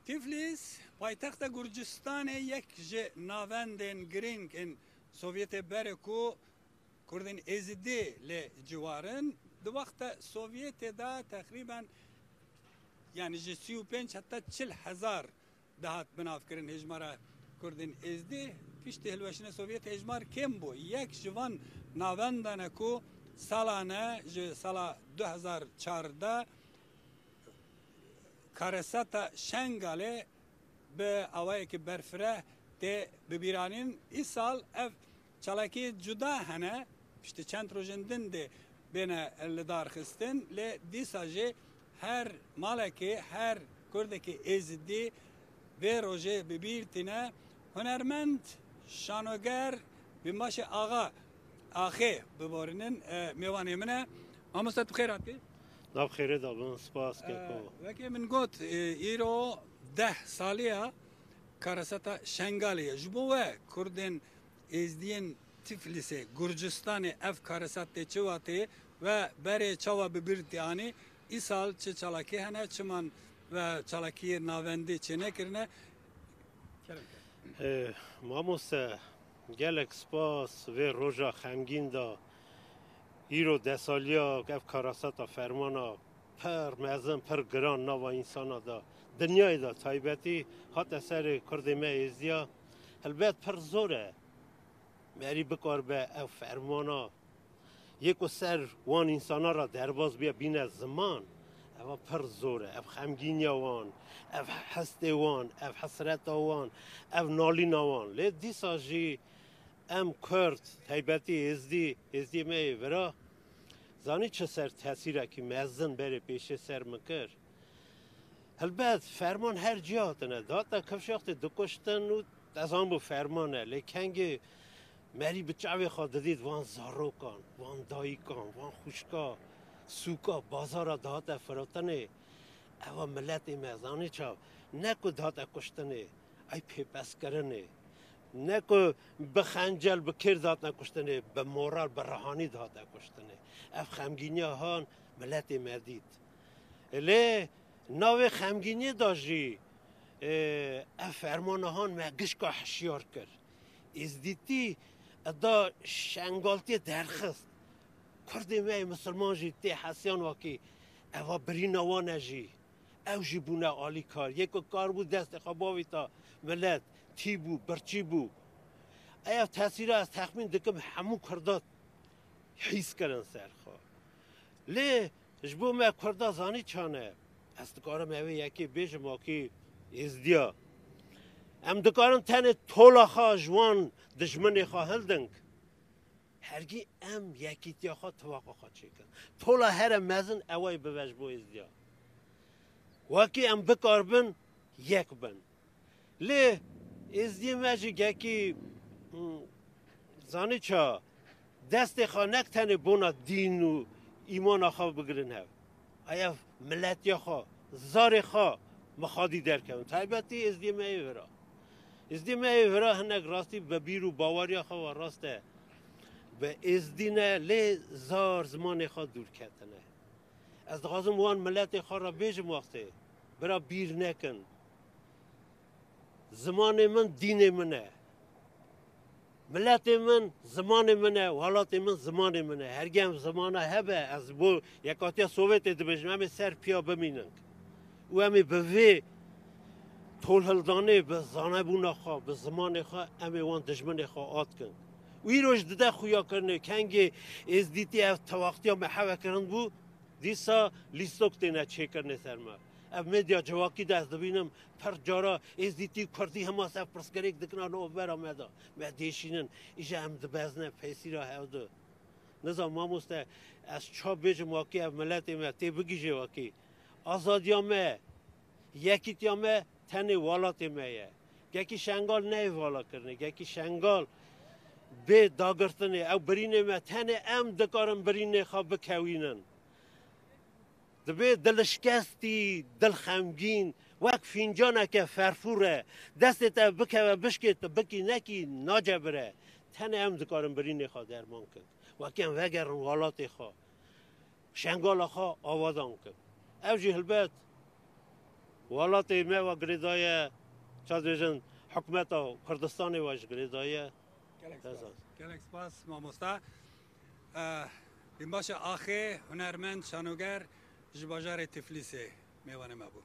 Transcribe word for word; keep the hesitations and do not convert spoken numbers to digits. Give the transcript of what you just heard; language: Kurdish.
Tiflis, paytexta Gurcistanê, yek ji navendên girîng ên Sovyetê berê ku Kurdên Êzidî lê ciwarin. Di wexta Sovyetê de teqrîben, yani ji sî û pênc heta çil hezar dihat binavkirin hêjmara Kurdên Êzidî. Piştî hilweşîna Sovyetê hêjmar kêm bû. Yek ji van navendan e ku salane ji sala du hezar çardeh Kareseta Şengalê bi awayekî berfireh tê bibîranîn. Îsal ev çalakiyê cuda hene, piştî çend rojên din dê bêne lidarxistin, lê dîsa jî her malekê, her Kurdekî Êzidî vê rojê bi bîr tîne. Hunermend, şanoger, Binbaşê Axa, Axê biborînin, e, mêvanê min e. Mamoste, tu xêr hatî. Nav xêrê de bin, spas, e, keko. Wekî min got, e, îro deh salî ya kareseta Şengalê ye. Ji bo we Kurdên Êzdiyên Tiflisê, Gurcistanê ev kareset tê çi watê ve berê çawa bi bîr tê anî? Îsal çi çalakî hene, çiman ve çalakiyê navendî çênekirine? Kerem ke. E, mamoste, gelek spas vê roja xemgîn de. Îro desaliya ev karaseta fermana pir mezin, pir giran nava însana de, dinyayê de taybetî hate serê Kurdê me Êzdiya. Helbet pir zor e merî bikaribe ev fermana yê ku ser wan însana re derbas biye bîne ziman. Eva pir zor e. Ev xemgîniya wan, ev hestê wan, ev hesreta wan, ev nalîna wan. Lê dîsa jî em Kurd, taybetî Êzdî, Êzdiyê me yê vira, zanî çi ser tesîrekî mezin berê pêşê ser min kir? Helbet, ferman her cî hatine. Dihate kifşaxtê dikuştin û te zanbû ferman e. Lê kengê merî bi çavê xwe didît van zarokan, van dayikan, van xwişka, sûka, bazara dihate firotinê. Eva miletê me, zanî çav, ne ku dihate kuştinê, ay pêpezkirinê. Ne ku bi xencel, bi kêr dihate kuştinê, bi moral, bi rihanî dihate kuştinê. Ev xemgîniya han miletê me dît. Lê navê xemgîniyê de jî, e, ev fermana han me gişka hişyar kir. Êzdîtî da Şengaltiyê derxist. Kurdê me yê misilman jî tê hesiyan wakî eva birîna wan e jî. Ew jî bûne alîkar. Yê ku kar bû destê xwe bavîta milet, tî bû, birçî bû. Ev tesîra ez texmîn dikim hemû Kurda hîs kirin ser xwe. Lê ji bo me Kurda zanî çane? Ez dikarim evê yekê bêjim, wakî Êzdiya. Em dikarin tenê tola xwe ji wan dijminê xwe hildin. Hergî em yekîtiya xwe, tifaqa xwe çêkin. Tola here mezin ew e bibe ji bo Êzdiya. Wakî em bikaribin yek bin. Lê Êzdiyê me jî gekî, hmm, zanî ça, destê xwe nek tenê bona dîn û îmana xwe bigirin hev. Ay ev miletiya xwe, zarê xwe mixadî derkevin. Taybetî Êzdiyê me yê vira. Êzdiyê me yê vira hinek rastî bi bîr û baweriya xwe ve rast e. Bi Êzdî ne, lê zar zimanê xwe dûr ketine. Ez dixwazim wan miletê xwe re bêjim wextê, bira bîr nekin. Zimanê min dînê min e. Miletê min zimanê min e, welatê min zimanê min e. Hergê em zimana hebe, ez bo Yekatiya Sovyetê dibêjim, em ê ser piya bimînin. Û em ê bi vê tolhildanê, bi zanebûna xwe, bi zimanê xwe, em ê wan dijminê xwe atkin. Û îro jî dide xuyakirinê, kengê êzdîtî ev tewaxtiya me hewe kirin bû, dîsa lîstok têne çêkirinê ser me. Ev medya civakî de ez dibînim, pir cara êzdîtî, kurdî hema ser pirsgirêk dikina navbera me de. Me dêşînin, îja em dibezne pêsîra hevdu. Nizam mamoste, ez ça bêjim wakî ev miletê me tê bigihîje wakî. Azadiya me, yekîtiya me tenê welatê me ye. Gekî Şengal neyê vala kirinê, gekî Şengal bê dagirtinê, ew birînê me tenê em dikarin birînê xwe bikewînin. Dibê dilişkestî, dilxemgîn, wek fîncaneke ferfûr e. Destê te bikeve bişkê, tu bikî nekî nacebire. Tenê em dikarin birînê xwe derman kin. Wekî em vegerin welatê xwe. Şengala xwe avadan kin. Ev jî hilbet Welatê me we girêdaye, çawa dibêjin, hikûmeta Kurdistanê we ji girêdaye. Gelek spas. Gelek spas mamosta. Eh, Binbaşa Axê, hunermend, şanoger ji bajarê Tiflîsê mêvanê me bû.